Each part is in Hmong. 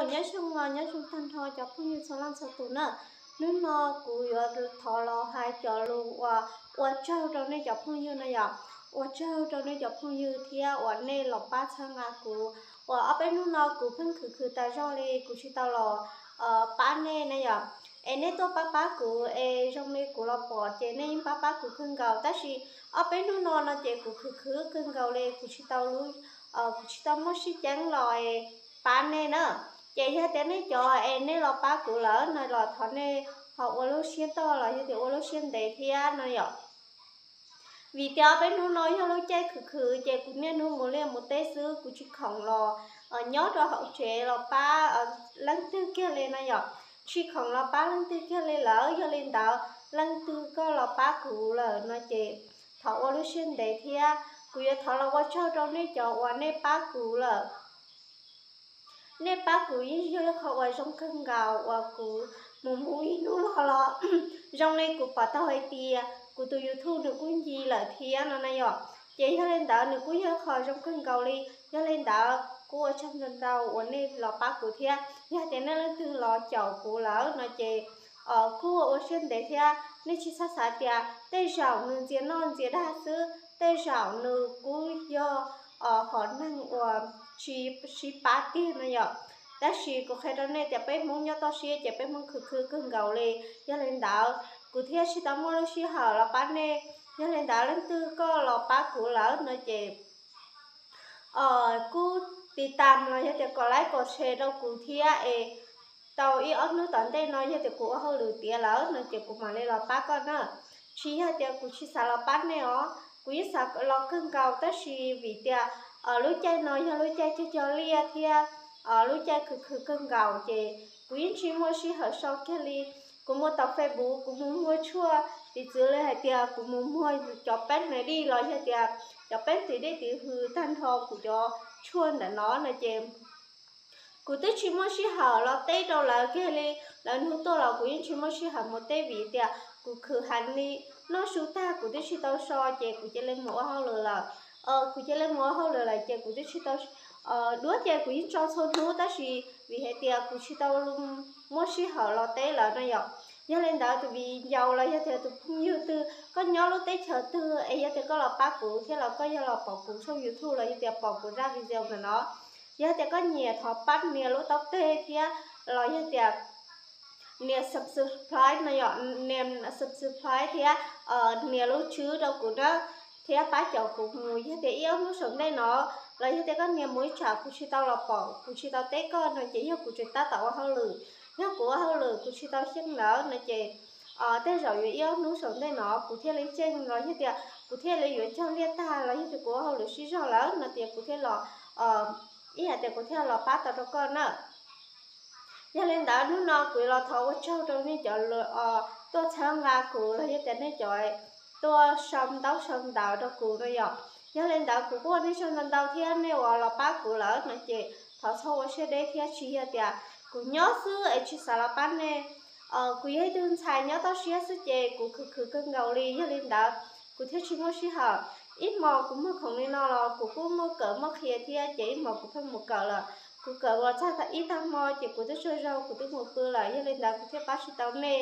Nyob zoo, nyob zoo tag nrho cov phooj ywg txhua leej txhua tus na. Hnub no kuv yuav thov los hais cov lus uas ua tsaug rau nej cov phooj ywg no yom. Ua tsaug rau nej cov phooj ywg thiab uas nej los pab txhawb nqa kuv, uas ob peb hnub no kuv pheej khwv khwv tas zog li kuv tsis tau los pab nej na yom. Es nej tuaj pab pab kuv es zoo li kuv los pom ces nej yeej pab pab kuv kawg nkaus, tab sis ob peb hnub no no ces kuv khwv khwv kawg nkaus li kuv tsis tau lub, kuv tsis tau muaj sib ceeb los pab nej na. Ces yog tias nej cov es nej los pab kuv lawm no los thov nej ho ua lub siab tog los yog tias ua lub siab ntev thiab no yom. Vim tias ob peb hnub no yog lub caij khwv khwv ces kuv niaj hnub mus liaj mus teb xwb, kuv tsis khoom los nyob rau hauv tsev los pab leej twg kiag li no yom. Tsis khoom los pab leej twg kiag li lawm, yog li ntawd leej twg koj los pab kuv lawm no ces thov ua lub siab ntev thiab kuv yuav thov los ua tsaug rau nej cov uas nej pab kuv lawm. Nej pab kuv yeej yog ib qho uas zoo kawg nkaus uas kuv mus mus ib hnub los los zoo li kuv pom tau hais tias kuv tus YouTube nws kuj nce lawm thiab no na yom. Ces yog li ntawd nws kuj yog ib qho zoo kawg nkaus li. Yog li ntawd kuj ua tsaug ntau ntau uas nej los pab kuv thiab, yog tias nej leej twg los caum kuv lawm no ces kuj ua siab ntev thiab. Nej tsis txhob xav tias tej zaum nws ntxias noj ntxias dag xwb, tej zaum nws kuj yog hom neeg uas tsis sib pab tiag no yom. Tab sis kuv qhia rau nej tias peb Hmoob nyob toj siab ces peb Hmoob khwv khwv kawg nkaus li. Yog li ntawd kuv thiaj tsis tau muaj lub sij hawm los pab nej. Yog li ntawd leej twg koj los pab kuv lawm no ces kuj tiv tam los yog tias kom like kom share rau kuv thiab es tau ib ob hnub tom ntej no yog tias kuv ua hauj lwm tiav lawm no ces kuv mam li los pab koj na. Tsis yog tias kuv tsis xav los pab nej os, kuv yeej xav los kawg nkaus, tab sis vim tias lub caij no yog lub caij cog cog liaj thiab lub caij khwv khwv kawg nkaus ces kuv yeej tsis muaj sij hawm so kiag li. Kuv mus tom Facebook kuv mus muag tshuaj, piv txwv li hais tias kuv mus muag cov peeb hnav dij los yog tias cov peeb tiv dej tiv hws tag nrho kuv cov tshuaj ntawm no no ces kuv twb tsis muaj sij hawm los teb rau lawv kiag li. Lawv nug tuaj los kuv yeej tsis muaj sij hawm mus teb vim tias kuv khwv heev li. Noj su tag kuv twb tsis tau so ces kuv cia li mus ua hauj lwm lawm. Kuv cia li mus ua hauj lwm lawm ces kuv twb tsis tau, duab ces kuv yeej tso txhua hnub tab sis vim hais tias kuv tsis tau muaj sij hawm los teb lawv no yom. Yog li ntawd tus viv ncaus los yog tias tus phooj ywg twg koj nyob lub teb chaws twg es yog tias koj los pab kuv thiab los koj yog los pom kuv tshooj YouTube los yog tias pom kuv zaj video ntawm no, yog tias koj nyiam thov pab nias lub taub teg thiab los yog tias nias subscribe no yom, nias subscribe thiab nias lub tswb rau kuv na, thiab pab caum kuv mus yog tias ib ob hnub saum ntej no, los yog tias koj nias mus ib tsam kuv tsis tau los pom kuv tsis tau teb koj no ces yog kuv tseem tab tom ua hauj lwm. Yog kuv ua hauj lwm kuv tsis tau xyeej lawm no ces tej zaum yuav ib ob hnub saum ntej no kuv thiaj li xyeej los yog tias kuv thiaj li yuav cog liaj tag los yog tias kuv ua hauj lwm sib zog lawm no ces kuv thiaj los, ib yam tias kuv thiaj los pab tau rau koj na. Yog li ntawd hnub no kuv los thov ua tsaug rau nej cov tuaj txhawb nqa kuv los yog tias nej cov tuaj sau ntaub sau ntawv rau kuv no yom. Yog li ntawd kuv kuj ua nej tsaug ntau ntau thiab, nej uas los pab kuv lawm no ces thov txhob ua siab deb thiab. Tsis yog tias kuv nyob xwb es tsis xav los pab nej. Kuv yog ib tug ntxhais nyob toj siab xwb ces kuv khwv khwv kawg nkaus li, yog li ntawd kuv thiaj tsis muaj sij hawm. Ib hmos kuv muag khoom li no los kuv kuj muaj kawm muaj qhia thiab ces ib hmos kuv pheej mus kawm lawm. Kuv kawm los txog ib tag hmo ces kuv twb tsaug zog kuv twb mus pw lawm, yog li ntawd kuv thiaj pab tsis tau nej.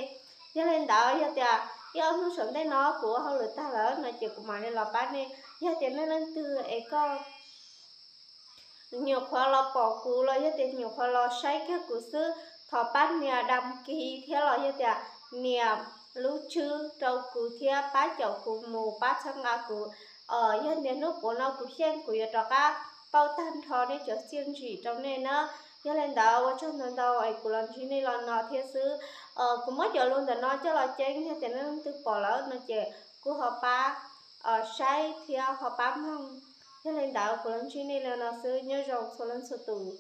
Yog li ntawd yog tias ib ob hnub saum ntej no kuv ua hauj lwm tag lawm no ces kuv mam li los pab nej. Yog tias nej leej twg es koj nyuam qhuav los pom kuv los yog tias nyuam qhuav los saib kiag kuv xwb, thov pab nias dam kiv thiab los yog tias nias lub tswb rau kuv thiab pab caum kuv mus pab txhawb nqa kuv. Yog tias hnub puav no kuv xyeej kuv yuav rov qab pauj tag nrho nej cov txiaj ntsim rau nej na. Yog li ntawd ua tsaug ntau ntau es kuv los ntsib nej los no thiab xwb. Kuv muab cov lus ntawm no coj los ceeb, yog tias nej leej twg pom lawm no ces kuj ho pab saib thiab ho pab mloog. Yog li ntawd kuv los ntsib nej li no xwb, nyob zoo txhua leej txhua tus.